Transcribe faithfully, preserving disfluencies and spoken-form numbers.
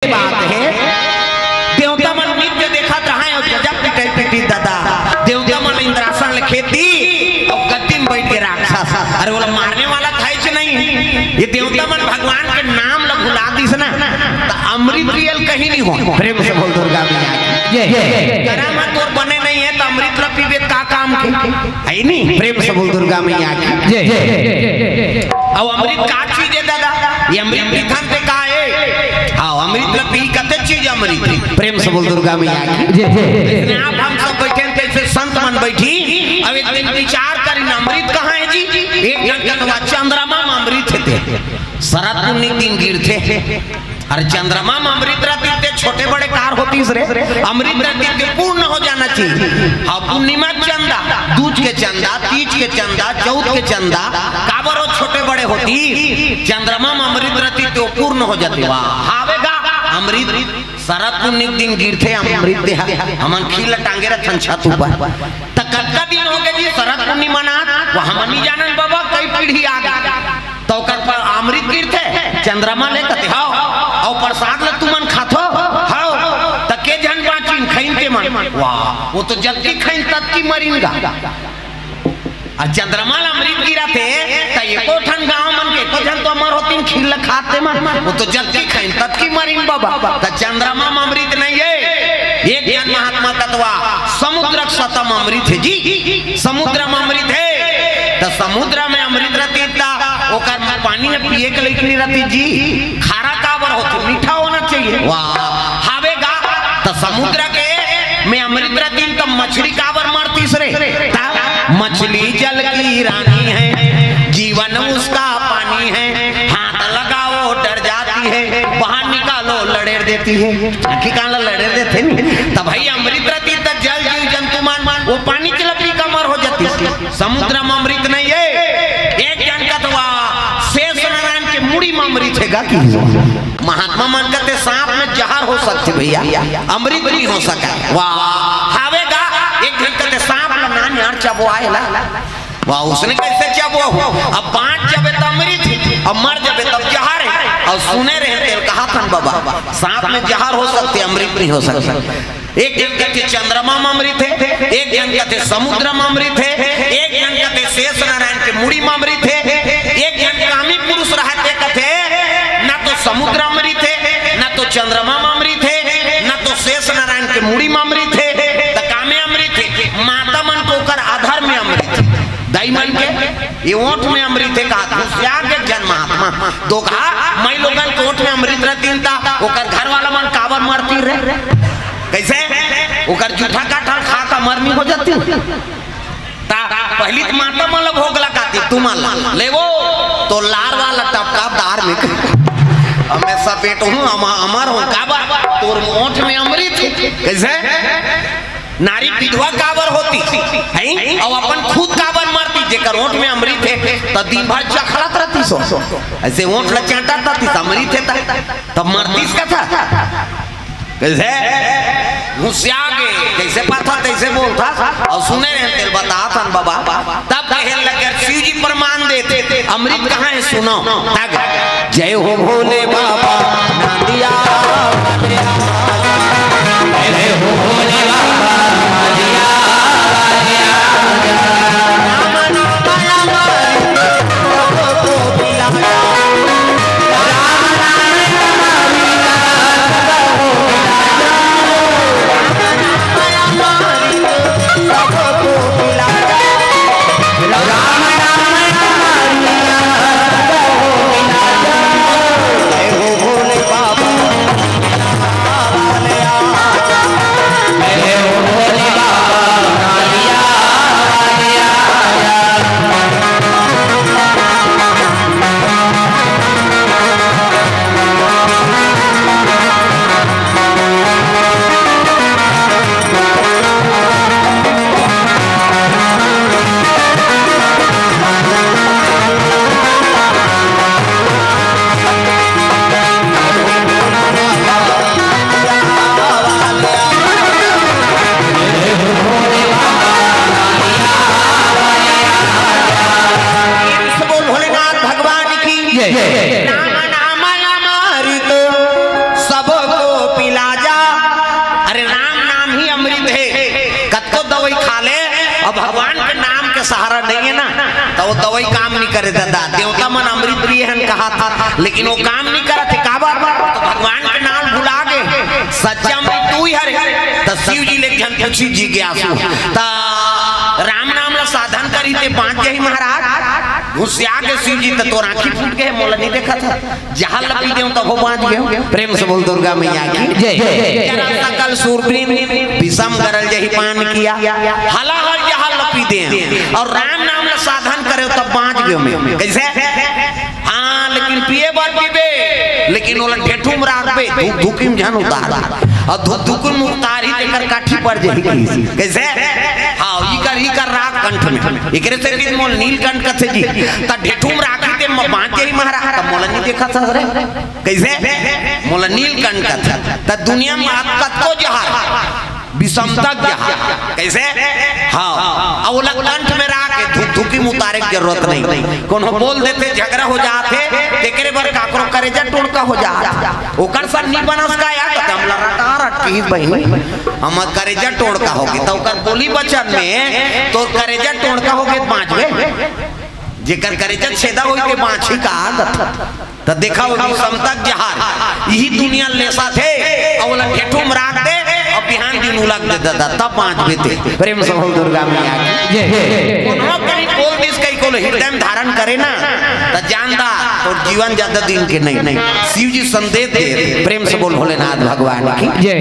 बात हे, देवता मन नृत्य देखत रहय अउ गजब पिटई पिटी दादा। देवता मन इंद्रासन ल खेद दी अउ गद्दी म बइठ गे राक्षस। अरे, ओला मारने वाला था हीच नहीं। ये देवता मन भगवान के नाम ल भुला दिस ना, त अमृत पियल कहीं नहीं हो। प्रेम से बोल दुर्गा मैया की। जय। जय। गरम ह तोर बने नहीं हे त अमृत ल पीबे त का काम के? हे नहीं? प्रेम से बोल दुर्गा मैया की। जय। अउ अमृत का चीज हे दादा? ये अमृत पीथन ते का हे? हाँ, अमृत ल पी कते चीज अमृत। प्रेम से बोल दुर्गा मैया की। जय, जय। अइसने आप हम सब बइठे हन, तइसे संत मन बइठी। अब एक दिन विचार करिन, अमृत कहाँ हे जी? एक झन कहत हे चंद्रमा म अमृत हे ते। शरद पुन्नी दिन गिरथे। अरे चंद्रमा म अमृत रतिस ते छोटे बड़े कार होतिस रे। अमृत रतिस ते पूर्ण हो जाना चाहिए। हाँ, पूर्णिमा चंदा, दूज के चंदा, तीज के चंदा, चौथ के चंदा, काबर ओ छोटे बड़े होतिस? चंद्रमा म अमृत रतिस ते ओ पूर्ण हो जातिस। वाह, हावे गा अमृत। शरद पुन्नी के दिन गिरथे अमृत देहा, हमन खीर ल टांगे रथन छत ऊपर। त कतका दिन होगे जी शरद पुन्नी मनात? वो हमन नइ जानन बाबा, कई पीढ़ी आगे। त ओकर पर अमृत गिरथे, चंद्रमा ले कथे, "हव।" अउ प्रसाद ल तुमन खाथो? "हव।" त के झन बाँचिन खइन ते मन? वाह, वो तो जतकी खइन ततकी मरिन गा। अउ चंद्रमा ल अमृत गिरथे, त एको ठन गाँव मन के एको झन तो अमर होतिन, खीर ल खात ते मन। वो तो जतकी खइन ततकी मरिन बाबा। त चंद्रमा म अमृत नहीं हे। एक झन महात्मा कथे, समुद्र के सतह म अमृत हे जी, समुद्र म अमृत हे। त समुद्र म अमृत रतिस त ओकर पानी ह पिए के लइक नइ रतिस जी। खारा काबर होथे, मीठा होना चाहिए। वाह, हावे गा। त समुद्र के म अमृत रतिस त मछली काबर मरतिस रे? त मछली जल की रानी है, जीवन उसका पानी है, हाथ लगाओ डर जाती है, बाहर निकालो लड़ेर देती है। आँखी कान ल लड़ेर देथे नी। त भाई अमृत रतिस त जल जीव जंतु मन वो पानी च ल पी के अमर हो जातिस। समुद्र म अमृत नहीं हे। एक झन कथे, शेष नारायण के मुड़ी म अमृत हे गा कि? महात्मा मन कथे सांप म जहर हो सकथे भैया, अमृत नहीं हो सकय। वाह, हावे गा। एक झन कथे सांप ल नान यार चबोआय ला। वाह, उसने कैसे चबोहू? अब बाँच जबे त अमृत हे, अब मर जबे तब जहर हे। अउ सुने रहेन तेला कहत हन बाबा, सांप म जहर हो सकथे, अमृत नहीं हो सकय। एक झन कथे चंद्रमा म अमृत हे, एक झन कथे समुद्र म अमृत हे, एक झन कथे शेष नारायण के मुड़ी म अमृत हे, एक झन कामी पुरुष रहय ते कथे, न तो समुद्र अमृत हे, न तो चंद्रमा म अमृत हे, न तो शेष नारायण के मुड़ी म अमृत हे, त का म अमृत हे? माता मन के ओकर अधर म अमृत हे, दाई मन के ये ओंठ म अमृत हे कहा। घुसिया गे एक झन महात्मा, दोघा माईलोगन के ओंठ म अमृत रतिस त ओकर घर वाला मन काबर मरतिस रे? कइसे? ओकर जूठा काठा ल खा के अमर नइ हो जातिस? त पहिली त माता मन ल भोग लगातिस, तुमन ल लेवो, त लार वाला टपका दार म। अब मैं सपेट हूँ, अम-, अमर हूँ, काबर? तोर ओंठ म अमृत हे। कइसे? नारी विधवा काबर होतिस, हैं? अउ अपन खुद काबर मरतिस, जेकर ओंठ म अमृत हे, त दिन भर चखलत रतिस। अइसे ओंठ ल चाटत रतिस, अमृत हे त, त मरतिस कथा। कइसे? घुसिया गे, जइसे पाथस तइसे बोलथस, अउ सुने रहेन तेला बतात हन बाबा। तब कहे लगे, शिव जी प्रमाण देथे, अमृत कहाँ हे सुनो। तब जय हो भोले बाबा, नांदिया। जय हो भोले बाबा, नांदिया। भगवान के नाम के सहारा नहीं है ना, तो वो दवाई काम नहीं करे दादा। देवता मन अमृत पिए हन कहा था, लेकिन वो काम नहीं करत हे। काबर? तो भगवान के नाम भुला गए। सच्चा अमृत तू ही हरे। तो शिव जी ले एक झन पूछी जिज्ञासु, तो राम नाम ला साधन करी ते बाँच जाही महाराज? गुस्सिया के शिव जी, तो तोर आँखी फूट गए, मोला नहीं देखा था। जहर ल पी देव तभो बाँच गेव। प्रेम से बोल दुर्गा मैया की जय। जरा सकल सूरबीन विषम गरल जही पान किया, हलाहल जहर ल पी देव और राम नाम ल साधन करेव तब बाँच गेव मैं। कैसे? हाँ, लेकिन पिए बर पीबे, लेकिन ओला ढेठू म राखबे, धुक धुकी म झन उतार, और धुक धुकी म उतारही तेकर काठी पर जही। कैसे? हाँ, इकर इकर राख कंठ में, एकरे से भी मोल नीलकंठ कथे जी। त ढेठू म राखी ते म बाँच जाही महाराज, त मोला नहीं देखा था रे। कैसे? मोला नीलकंठ कथे। त दुनिया में आप कतको जहर, विषमता जहर। कैसे? हाँ, अब ओला कंठ में राख के धुक धुकी म उतारे के जरूरत नहीं। कोनो बोल देते झगड़ा हो जात हे, तेकरे बर काकरो करेजा टोड़का हो जात हे। ओकर सन नहीं बनस का यार, त हमला रटा रट की बहिनी, हमर करेजा टोड़का होगे, त ओकर बोली वचन में तोर करेजा टोड़का होगे, बाँचबे? जेकर करेजा छेदा होई ते बाँची का आदत। त देखा, वो विषमता जहर, यही दुनिया लेसा थे, और ओला ढेठू म राख दे, और बिहान दिन उलग दे दादा, तब बाँचबे ते। प्रेम से बोल दुर्गा मैया की जय। कोनो कहीं बोल दिस, कहीं को हृदय में धारण करे ना, त जानदा तोर जीवन ज्यादा दिन के नहीं। शिव जी संदेश दे, प्रेम से बोल भोलेनाथ भगवान की जय।